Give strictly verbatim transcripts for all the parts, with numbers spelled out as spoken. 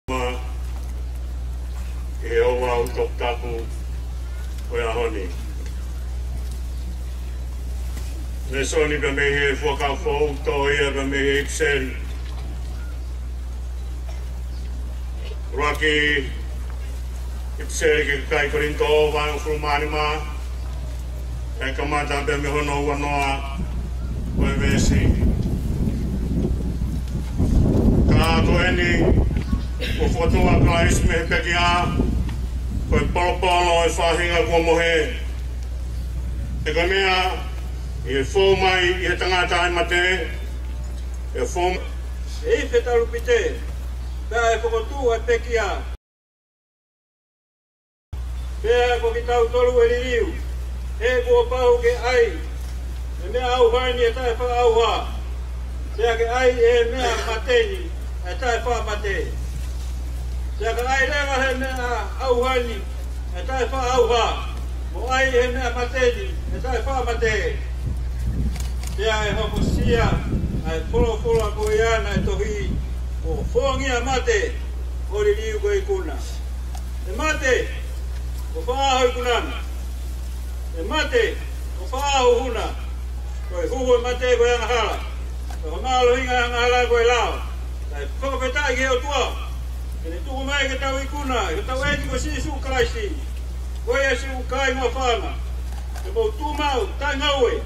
Mā, ʻi he ouau toputapu ʻo e ʻaho ni. Lēsoni pē mei he Fuakava Foʻou, toʻo ia pē mei he ʻIpiseli. ʻUluaki ʻIpiseli ki he kakai Kolinitō, vahe hongofulu mā nima, ʻe kamata pē mei hono uanoa ʻo e veesi. Ka ko eni, kuo fokotuʻu ʻa Kalaisi mei he pekia, ko e polopolo ʻo e faʻahinga kuo mohe. He ko e meʻa ʻi he fou mai ʻi he tangata ʻa e mate, ʻe fou mai ʻi he fetalupite, pea ʻe fokotuʻu ʻa e pekia. Pea ko kitautolu ʻe liliu, he kuo pau ke ʻai ʻe he meʻa ʻauha ni ʻa e taʻefaʻaʻauha, pea ke ʻai ʻe he meʻa mate ni ʻa e taʻefaʻamate. Pea ka ʻai leva ʻe he meʻa ʻauha ni ʻa e taʻefaʻaʻauha, mo ʻai ʻe he meʻa mate ni ʻa e taʻefaʻamate, pea ʻe hokosia ʻa e folofola ko ia naʻe tohi, Kuo fuongia mate ho liliu ko e ikuna. ʻE mate, ko fē ho ikuna na? ʻE mate, ko fē ho huhu na? Ko e huhu ʻo e mate ko e angahala, ka ko e mālohinga ʻo e angahala ko e lao. Kae fakafetaʻi ki he ʻOtua, ke ne tuku mai ke tau ikuna ʻi hotau ʻEiki ko Sīsū Kalaisi. Ko ia siʻi kāinga ʻofaʻanga, ke mou tuʻu maʻu taʻengaue,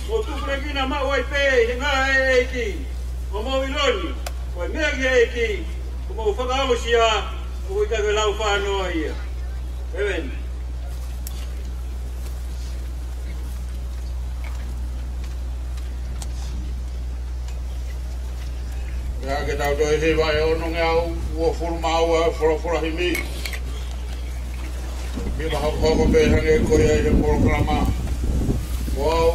mou tupulekina maʻu ai pē ʻi he ngaahi ʻa e ʻEiki, ʻo mou ʻilo ni, ko e meʻa ki he ʻEiki, ko hoʻomou fakaongosia, ʻoku ʻikai ko e lau fānoa ia. ʻĒmeni. Pea ke tau toe hiva e onongeau uofulu mā ua ʻo e folofola himi. Hiva hokohoko pē hangē ko ia ʻi he polokalama. Ko au,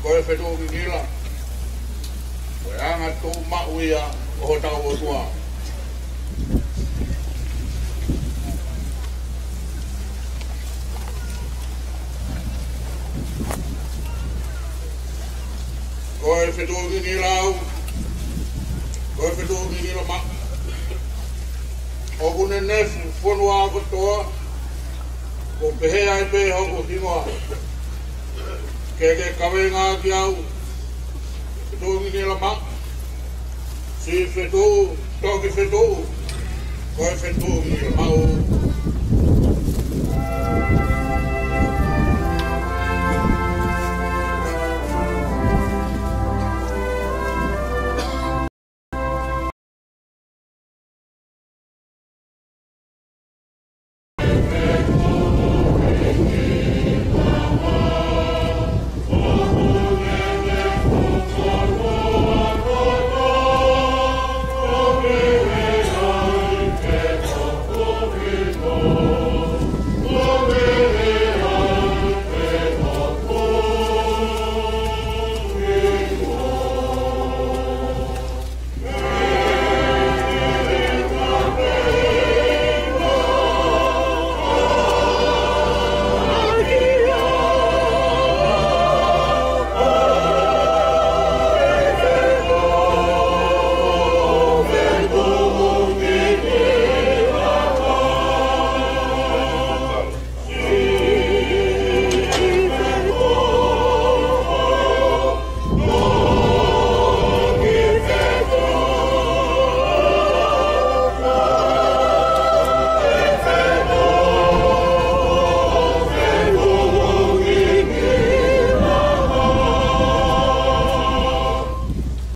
ko e fetuʻu ngingila, ko e angatuʻu maʻu ia ʻo hotau ʻOtua. Ko e fetuʻu ngingila au, ko e fetuʻu ngingila maʻu. ʻOku nenefu fonua kotoa, ʻoku pehē ai pē hoku hingoa. Ke ke kaveinga ki au, fetuʻu ngingila maʻu. Siʻi fetuʻu, toki fetuʻu, ko e fetuʻu ngingila maʻu.